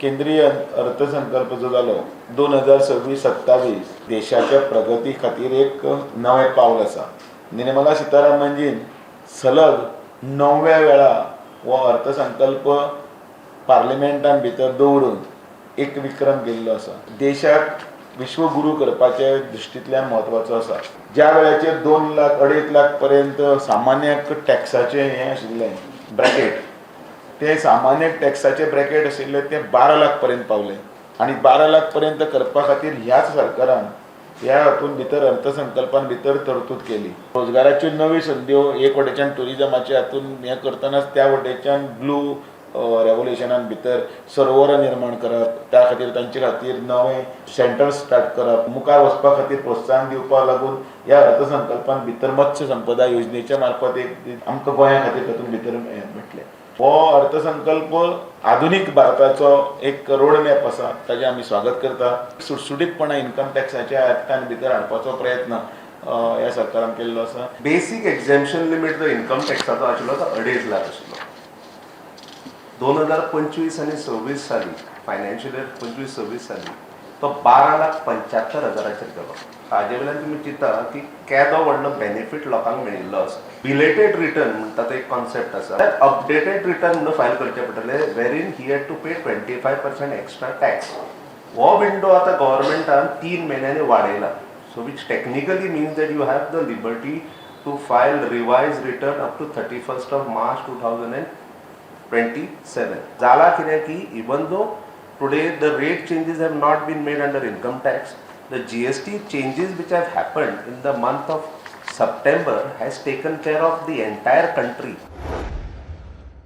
केंद्रीय अर्थसंकल्प जो जालो 2026-27, देशाच्या प्रगती खातीर एक नवें पावल आसा. निर्मला सीतारामनजीन सलग णव्या वेळा हो अर्थसंकल्प पार्लिमेंटान भितर दवरून एक विक्रम केल्लो आसा. देशाक विश्वगुरू करपाचे दृश्टींतल्यान म्हत्वाचो आसा. ज्या वेळाचेर 2 लाख, 2.5 लाख पर्यंत सामान्य टॅक्साचें हें आशिल्लें ब्रॅकेट, ते सामान्य टॅक्साचे ब्रॅकेट आशिल्ले ते 12 लाख पर्यंत पावले आनी 12 लाख पर्यंत करपा खातीर ह्याच सरकारान ह्या हातूंत भितर अर्थसंकल्पान भितर तरतूद केली. रोजगाराच्यो नव्यो संद्यो एक वटेच्यान ट्युरिजमाच्या हातून हें करतनाच, त्या वटेच्यान ब्लू रेवोल्युशनान भितर सरोवरां निर्माण करप, त्या खातीर तांचे खातीर नवे सेंटर्स स्टार्ट करप, मुखार वचपा खातीर प्रोत्साहन दिवपाक लागून ह्या अर्थसंकल्पान भितर मत्स्य संपदा योजनेच्या मार्फत एक आमकां गोंया खातीर तातूंत भितर हें मेळटलें. हो अर्थसंकल्प आधुनीक भारताचो एक रोड मॅप आसा, ताजें आमी स्वागत करता. सुटसुटीतपणा इन्कम टॅक्साच्या ऍक्टान भितर हाडपाचो प्रयत्न ह्या सरकारान केल्लो आसा. बेसीक एक्झेम्पशन लिमीट जो इन्कम टॅक्साचो आशिल्लो तो 2.5 लाख आशिल्लो. 2025 आनी 26 साली, फायनान्शियल इयर 25-26 साली तो 12 लाख 75 हजाराचेर गेलो. हाजे वयल्यान तुमी चिंता की केदो व्हडलो बेनिफीट लोकांक मेळिल्लो आसा. बिलेटेड रिटर्न म्हणटा तो एक कॉन्सेप्ट आसा. अपडेटेड रिटर्न म्हणून फायल करचें पडटलें, wherein he had to pay 25% extra tax. हो विंडो आतां गव्हर्मेंटान 3 म्हयन्यांनी वाडयला, so which technically means that you have the liberty to file revise return up to 31st of March 2027. जाला कितें की even though today the rate changes have not been made under income tax, the GST changes which have happened in the month of September has taken care of the entire country.